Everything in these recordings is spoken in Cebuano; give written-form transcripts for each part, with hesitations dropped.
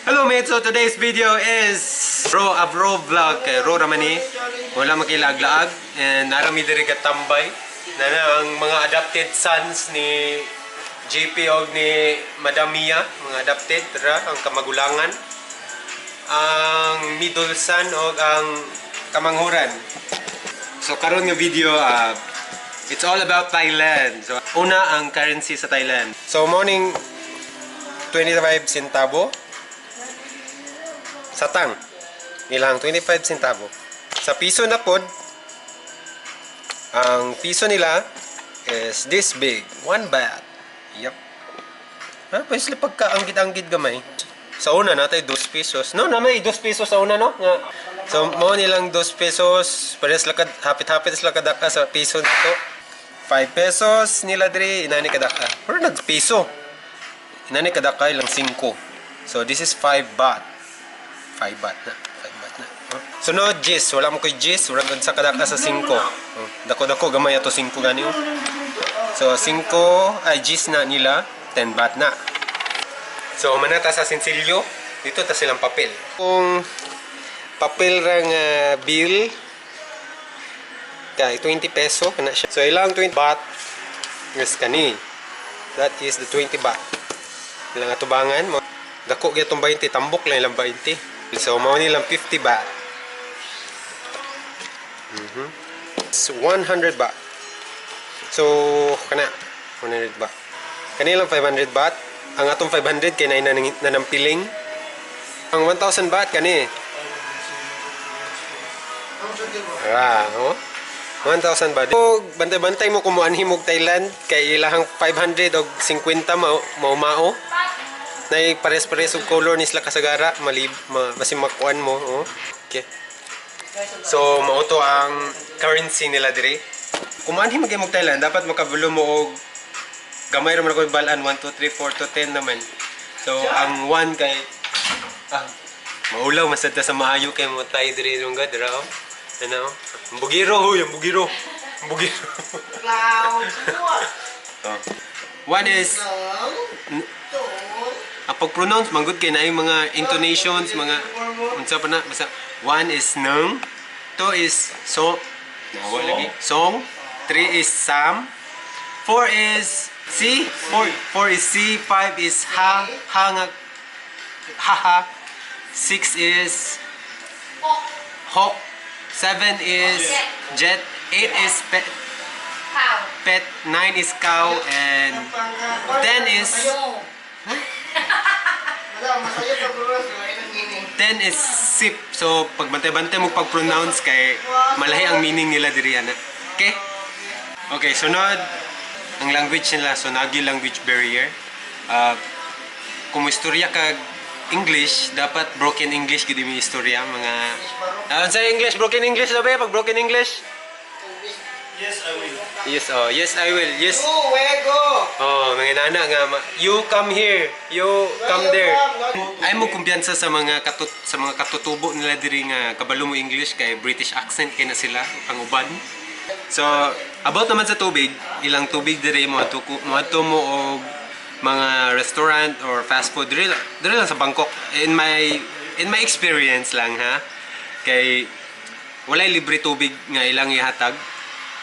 Hello mate, so today's video is raw a raw vlog kay raw raman ni. Wala makilaag-laag and narami diri katambay. Nana ang mga adopted sons ni JP og ni Madam Mia, mga adopted ra ang kamagulangan. Ang middle son og ang kamanghuran. So karon nga video, it's all about Thailand. So una, ang currency sa Thailand. So morning 25 centavo. Satang. Ilang 25 centavo. Sa piso na pod, ang piso nila is this big. 1 baht. Yep. Ha, pwede sila pagka anggid-anggid gamay. Sa una natay 2 pesos. No, na may 2 pesos sa una, no? Nga. So mao nilang 2 pesos, parehas lakad hapit-hapit sila kadaka sa piso dito. 5 pesos nila diri inani kadaka. Pero nag piso. Inani kadaka ilang 5. So this is 5 baht. 5 baht na. 5 baht na. Oh. Sunod, Gis. Wala mo koy Gis. Wala sa kadaka sa 5. Oh. Dako-dako gamay ato 5 gani oh. So 5 ay Gis na nila, 10 baht na. So manata sa sinsilyo, dito ta silang papel. Kung papel ra nga bill kay 20 peso kana siya. So ilang 20 baht is kani. That is the 20 baht. Ilang atubangan mo dako gyud tong 20, tambok lang ilang 20. So mao nilang 50 baht. It's 100 baht. So kana 100 baht. Kanilang 500 baht. Ang atong 500 kay naay nanampiling. Ang 1,000 baht kani. Ah, oh. 1,000 baht. So, bantay-bantay mo kung moanhi mo Thailand kay ilahang 500 og 50 mao mao mao. Nay pares-pares og color ni sila kasagara, mali ma, basin makuan mo, oh. Okay. So mao to ang currency nila diri. Kung moanhi man mo Thailand, dapat makabalo mo og gamay ra man ako balan 1 2 3 4 to 10 naman. So ang 1 kay maulaw masad ta sa maayo kay mo tayo diri rong gad ra oh. Ano? Ang bugiro huy, ang bugiro. Ang bugiro. Cloud. Oh. One is ang pag-pronounce manggod kay naay mga intonations, mga unsa pa na, basta one is nung, two is so, nawa lagi, song, three is sam, four is C, four is C, five is ha, ha nga, ha ha, six is hawk, seven is jet, eight is pet, Cow. Pet, nine is cow, and 10 is 10 is sip. So, pag bantay-bantay mo pag-pronounce kay malahi ang meaning nila diri ana. Okay? Okay, sunod ang language nila, so nagi language barrier. Kung mo istorya kag English, dapat broken English gid mi istorya mga sa English, broken English na ba pag broken English? Yes, I will. Yes, oh, yes I will. Yes. Go, where go? Oh, mga nana nga you come here, you come you there. from? Ay mo kumpiyansa sa mga katutubo nila diri nga kabalo mo English kay British accent kay na sila ang uban. So, about naman sa tubig, ilang tubig diri mo ato mo mo og mga restaurant or fast food diri, diri lang sa Bangkok. In my experience lang ha, kay walay libre tubig nga ilang ihatag.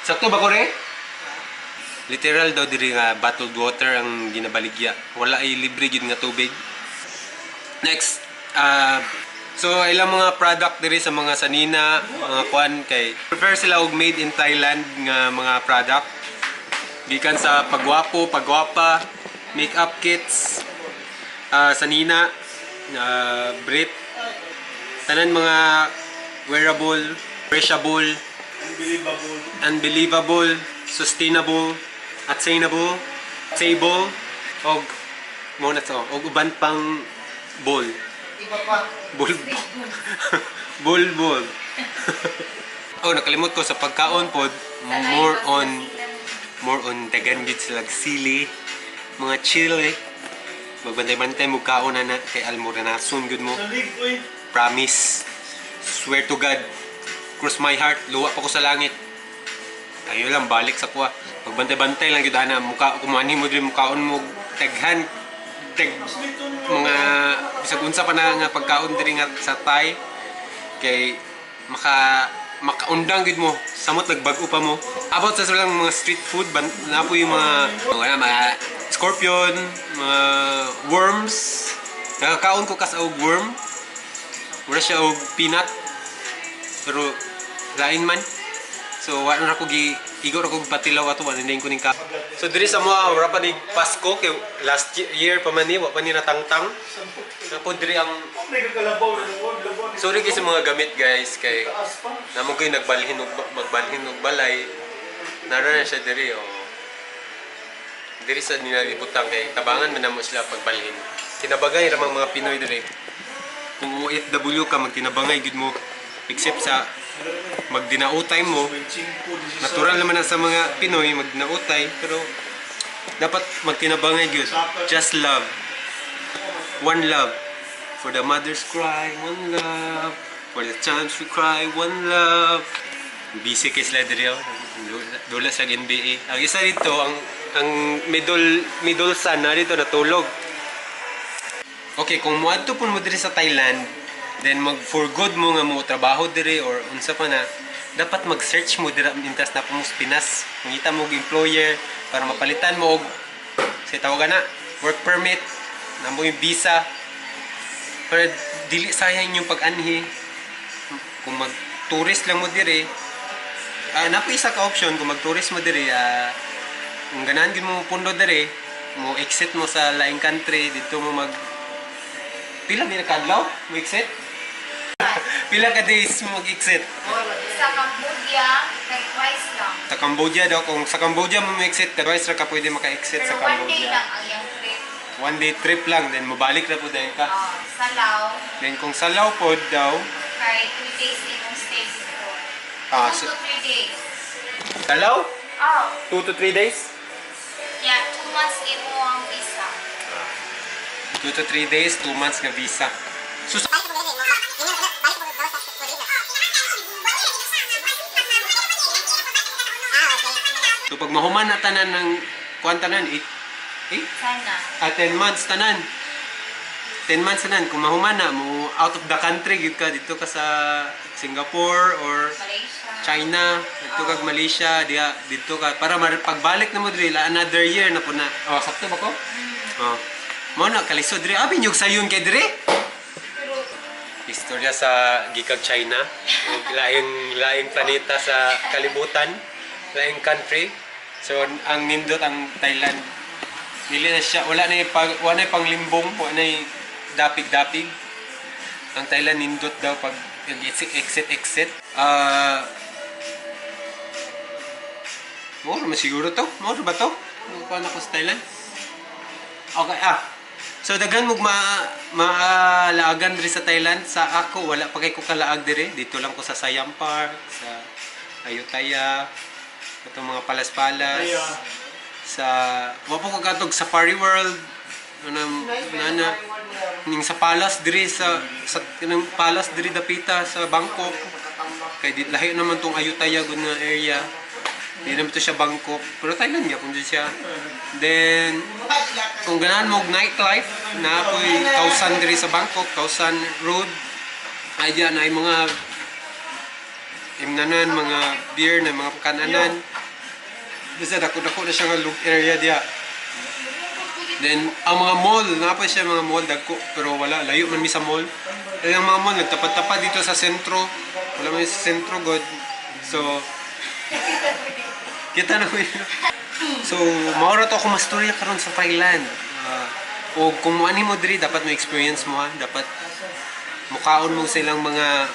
Sakto ba ko re? Literal daw diri nga bottled water ang ginabaligya. Wala ay libre gid nga tubig. Next, so ilang mga product diri sa mga sanina, mga kuan kay prefer sila og made in Thailand nga mga product. Gikan sa pagwapo, pagwapa, makeup kits, sanina, brief, tanan mga wearable, perishable, Unbelievable. Unbelievable, sustainable, attainable, table, og mo na to, og uban pang ball. Iba pa. Ball. Ball ball. Oh, nakalimot ko sa pagkaon pod, more on dagan gid sila sili, mga chili. Magbantay-bantay mo kaon na na kay almoranason gud mo. Salig, uy. Promise. Swear to God. Cross my heart, luwa pa ko sa langit. Tayo lang balik sa kuha. Magbantay-bantay lang gyud ana muka kung mo diri mukaon mo daghan tag mga bisag unsa pa na nga pagkaon diri nga sa Thai kay makaundang gid mo, samot nagbag-o pa mo. About sa lang mga street food ban, na po yung mga scorpion, mga worms. Nakakaon ko kas og worm. Mura siya og peanut pero lain man. So wa na ko gi igo ra ko patilaw ato, wa na ko ning ka. So diri sa mga wala pa ni Pasko kay last year pa man ni wa pa ni natangtang. So po diri ang sorry kay sa mga gamit, guys, kay namo ko'y nagbalhin og magbalhin og balay. Nara na siya diri, oh. Diri sa nila ibutang kay tabangan man namo sila pagbalhin. Tinabagay ra mga Pinoy diri. Kung OFW ka, magtinabangay gid mo except sa magdinautay mo. Natural naman na sa mga Pinoy magdinautay, pero dapat magtinabangay gyud. Just love. One love. For the mothers cry, one love. For the times we cry, one love. Busy kay sila diri, oh. Dula sa NBA. Ang isa dito, ang middle middle son na dito natulog. Okay, kung muadto pud mo diri sa Thailand, then mag for good mo nga mo trabaho diri or unsa pa na, dapat mag-search mo dira intas na po mo sa Pinas. Mangita mo og employer para mapalitan mo og sa tawagan na work permit, namo yung visa. Para dili sayang yung pag-anhi. Kung mag-tourist lang mo diri, napo isa ka option kung mag-tourist mo diri, kung ganahan gid mo pundo diri, mo exit mo sa laing country dito mo mag pila ni kadlaw mo exit? Pila ka days mo mag-exit? Sa Cambodia, kay twice lang. Sa Cambodia daw, kung sa Cambodia mo mo-exit, twice ra ka pwede maka-exit Pero sa one day Cambodia. lang ang iyang trip. One day trip lang, then mobalik na po dahil ka. Ah, sa Laos, Then kung sa Laos pod daw, kay 2 days imong stay dito. Ah, 2 to 3 days. Sa Laos? Oh, 2 to 3 days? Yeah, 2 months imo ang visa. 2 to 3 days, 2 months nga visa. So, pag mahuman na tanan ng kuan tanan, 8 8 Sana. Ah, 10 months tanan. 10 months tanan. Kung mahuman na, mo out of the country, gid ka dito ka sa Singapore or Malaysia. China, dito kag Malaysia, diya dito ka para pagbalik na mo diri la another year na po na. Oh, sakto ba ko? Oh. Mo na kalisod diri. Abi nyug sayon kay diri. Pero Istorya sa gikag China, ug laing laing planeta sa kalibutan, laing country. So ang nindot ang Thailand. Dili na siya, wala na panglimbong, wala na dapig-dapig. Ang Thailand nindot daw pag exit exit exit. Ah, Moro man siguro to. Moro ba to? Kuha na ko sa Thailand. Okay, ah. So daghan mog ma maalaagan diri sa Thailand. Sa ako wala pa kay ko kalaag diri. Dito lang ko sa Siam Park, sa Ayutthaya, itong mga palas-palas. Sa wa pa ko katog Safari World. Ano na ning sa palace diri sa kanang palace diri dapita sa Bangkok. Kay di lahi naman tong Ayutthaya gud nga area. Di naman to siya Bangkok, pero Thailand gyapon jud siya. Then kung ganahan mo og nightlife, na ako'y Khaosan diri sa Bangkok, Khaosan Road. Ay diyan ay mga imnanan, mga beer na mga kananan. Basta dako-dako na siya nga look area diya. Then ang mga mall, naa pa siya mga mall dagko pero wala, layo man mi sa mall. Kaya ang mga mall nagtapat-tapat dito sa sentro. Wala man sa sentro god. So kita na ko yun. So, mao ra to ako mastorya karon sa Thailand. O kung muanhi mo diri, dapat mo experience mo ha, dapat mukaon mo sa ilang mga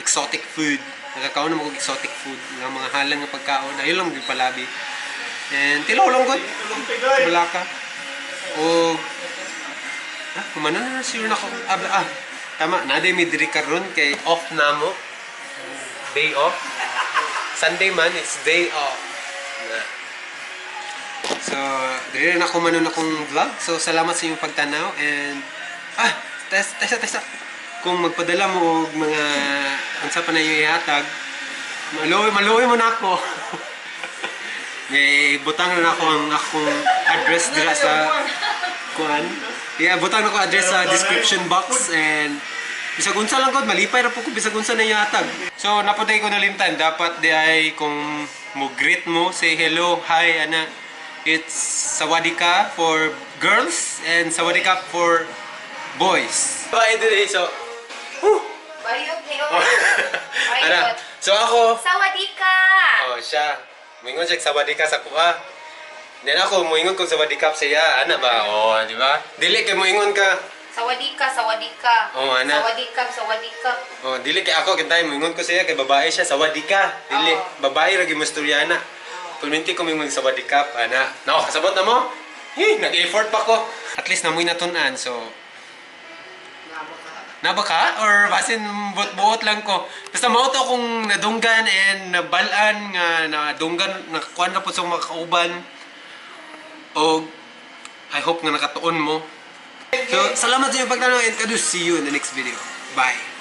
exotic food. Nakakaon mo og exotic food, nga mga halang nga pagkaon, ayo lang gyud palabi. And tilaw lang gud. Wala ka. O kumano na siguro na ko. Ah, tama, na mi diri karon kay off na mo. Day off. Sunday man, it's day off. Na. So, diri na ako manon akong vlog. So, salamat sa inyong pagtanaw and test, testa, testa. Kung magpadala mo og mga unsa pa na yung ihatag, maluoy, maluoy mo na ako. May butang na ako ang akong address dira sa kuan. Yeah, butang na ko address sa description box and bisag unsa lang gud, malipay ra po ko bisag unsa na ihatag. So napuday ko nalimtan, dapat di ay kung mo greet mo, say hello, hi ana. It's sawadika for girls and sawadika for boys. Bye diri, so whew. Bayot ni Oh. Ana, so ako, Sawadika! oh siya, moingon siya sawadika sa kuha. Then ako moingon kog sawadika sa iya, ana ba? Oh, di ba? Dili kay moingon ka. Sawadika, sawadika. Oo, ana. Sawadika, sawadika. Oh, dili kay ako kintay moingon ko siya kay babae siya, sawadika. Dili, Oo. babae ra gyud mo istorya ana. Pulminti ko moingon sawadika, ana. No, kasabot na mo? Hi, nag-effort pa ko. At least namoy natun-an, so Naba ka. Naba ka? Or basin buot-buot lang ko. Basta mao to akong nadunggan and nabalaan nga nadunggan, nakakuan na po sa mga kauban. O I hope nga nakatuon mo. So, salamat sa inyong pagtanaw and kadus see you in the next video. Bye!